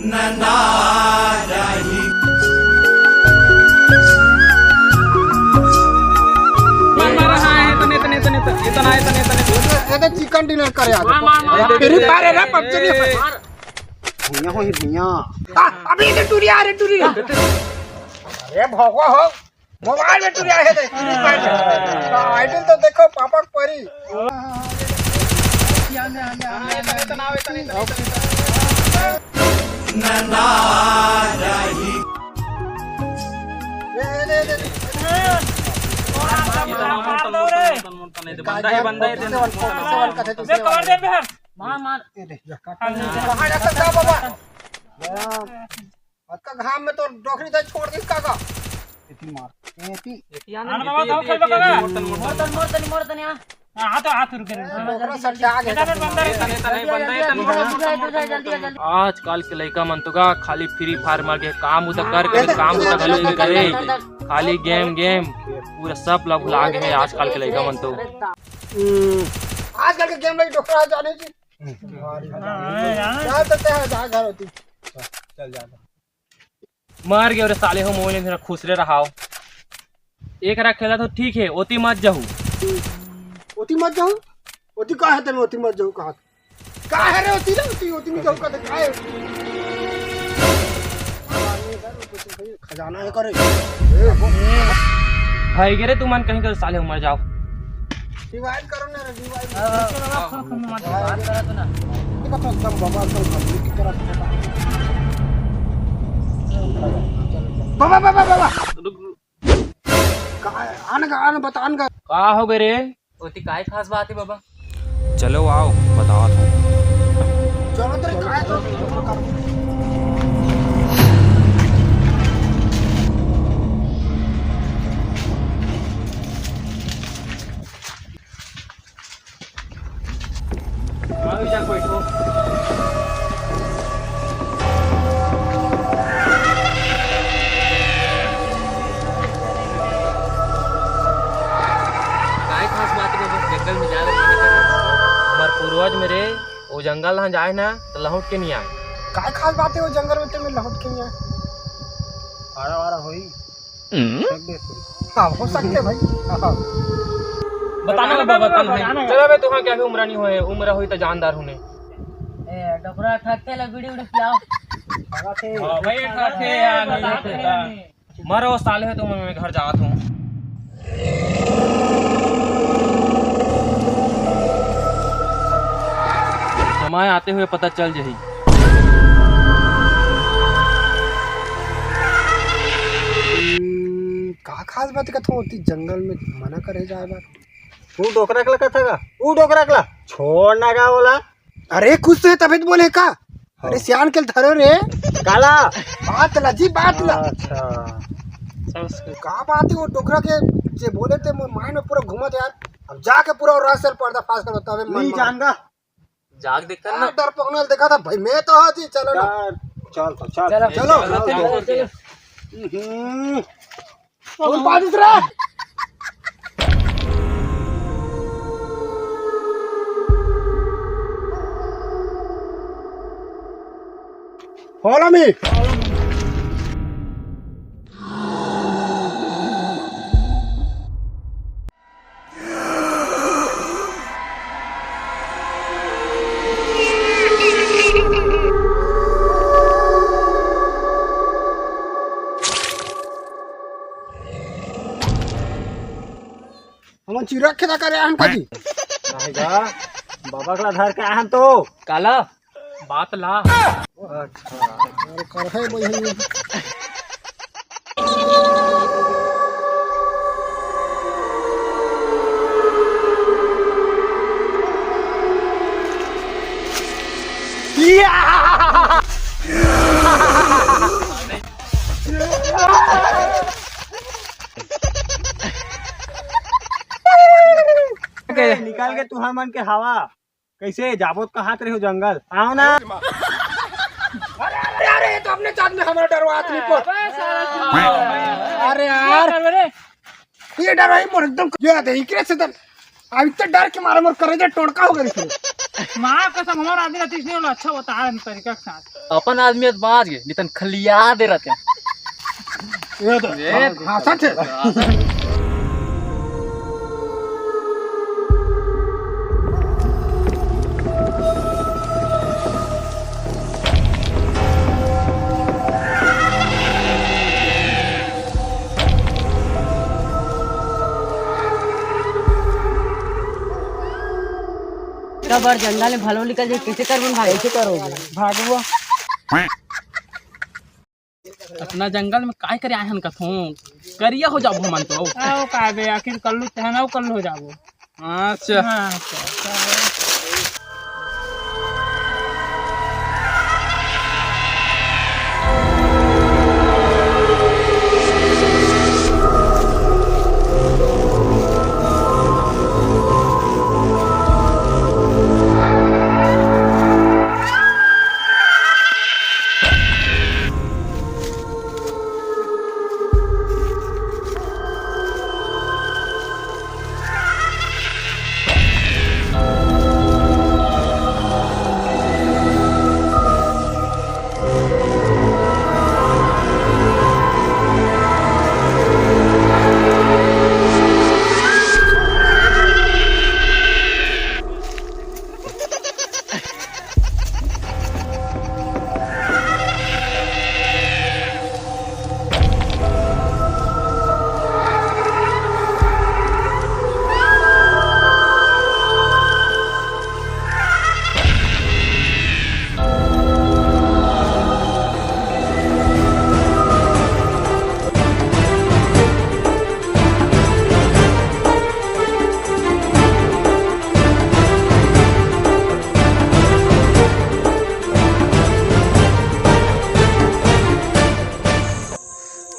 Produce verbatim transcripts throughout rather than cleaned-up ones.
मार, मार, हाँ, इतने, इतने, इतने, इतना, इतने, इतने। ये तो चिकन डिनर करे आ। मार, मार, मार, मार। फ्री फायर है ना, पबजी नहीं है। भुइयां हो ही भुइयां। आ, अभी इधर टूरी आ रे, टूरी। अरे भगवा हो, मोबाइल में टूरी आ है, देख, फ्री फायर में। आइडल तो देखो, पापा परी। ये, ये, ये, ये। मार दो रे। बंदा ही बंदा है, कवर दे बे। मार, मार। ये देख, कहाँ जाता था बाबा? अतका घाम में तो डोकरी दे छोड़ दिस का का? एती मार, एती। हाँ, बाबा, एती, एती, मोर तन, मोर तन, मोर तन, हाँ। हाँ, हाथ, हाथ रुके रे। डोकरा सट्टा आ गया। इधर बंदा रे। इधर, इधर, इधर, इधर, इधर, इधर। आजकल के लइका मन तो का खाली फ्री फायर मार के काम उता कर, कर, काम उता घलो नहीं करे। खाली गेम, गेम, पूरा सब ला भुला गे हे आजकल के लइका मन तो। हम्म, आजकल के गेम लइका डोकरा जाने जी। हाँ, हाँ, हाँ। जा सकते हैं, जा घर होती। चल, चल, जा। मर गए रे साले हो, मोबाइल में खुसरे रहाव। एक रा खेला तो ठीक है, ओती मत जाहू। ओती मत जाहू? ओती का है तेरे, ओती मत जाहू कहा? का है रे ओती ना, ओती, ओती में जाहू का तो का है? खजाना है करे। भाई गे रे, तुमन कहीं करो साले, मर जाओ। रिवाइव करो ना रे, रिवाइव। हाँ, हाँ। बात करा तो ना। देखो तो एकदम बाबा, एकदम गंभीर की तरह से बाबा। बाबा, बाबा, बाबा। रुक, रुक। का, आन का, आन बता, आन का। का हो गए रे? ओती काय खास बात है बाबा? चलो आओ, बतावत हूँ। चलो तेरे काय तो आओ, जा बैठो। काय खास बात है बाबा, जंगल में जाए ला मना करे? हमार पूर्वज मेरे वो जंगल ला जाए ना तो लहुट के नहीं आए। काय खास बात है वो जंगल में तेरे लहुट के नहीं आए? आरा वारा होई। हम्म? हाँ, हो सकते भाई। हाँ, हाँ। बताना बाबा, बताना भाई। चलो बे, तुहाँ क्या भी उम्र नहीं होए, उम्र होई तो जानदार होने। ए, डोकरा ठाकते ला बीड़ी उड़ी पियाओ। हाँ भाई, ठाकते यार, नहीं ठाकते। मरो साले हो तुम, मैं घर जात हूँ। समय आते हुए पता चल जही। हम्म, का खास बात कथो होती जंगल में मना करे जाए बर? तू डोकरा के लगा था का? ऊ डोकरा के ला? छोड़ ना का बोला? अरे खुश है तभी तो बोले का? अरे हाँ। सियान के धरो रे। काला? बात ला जी, बात ला। अच्छा। का बात है वो डोकरा के जे बोले थे मोर माइंड में पूरा घूमत यार। अब जाके पूरा राज सर पर्दा फाश कर बतावे मन नहीं मार। जानगा। जाग देख कर ना। डर पकनल देखा था भाई, मैं तो हाँ जी, चलो ना। यार, चल तो, चल। चलो, चलो, चलो, चलो, चलो। चलो। हम्म। कौन बात इस रहा? Follow me। हमन चिरक खेदा करे आहन का जी। नहीं गा, बाबा कला धर के आहन तो। काला? बात ला। अच्छा, अरे कर है भाई। निकाल के तुहां मन के हवा। कैसे जाबो त कहात रहे हो जंगल? आओ ना। अरे, अरे, अरे, ये तो अपने जात में हमारा डरवा आदमी को। अरे यार, ये डर है मोर एकदम। ये दे, इकरे से तो अब इतना डर के मारा मोर करेजा टोड़का हो गया। माँ कसम, हमारा आदमी रहती इसलिए बोला, अच्छा बता रहे हैं तरीका के साथ। अपन आदमी तो बाँच गे, नितन खलिया दे रहते हैं। ये तो ये हाँ, सच है। इतना बड़ जंगल में भालू निकल जाए, कैसे करबन भाई? कैसे करोगे? भागबो। अतना जंगल में काय करे आए हन कथों? करिया हो जाबो हमन तो। आओ का बे, आखिर कल्लू तहन आओ कल्लू हो जाबो। अच्छा। हाँ, अच्छा, अच्छा।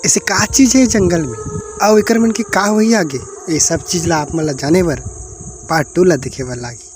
ऐसे का चीज है जंगल में, अउ एकर मन के का होही आगे, ये सब चीज ला आप मन ला जाने बर पार्ट टू ला देखे बर लागी।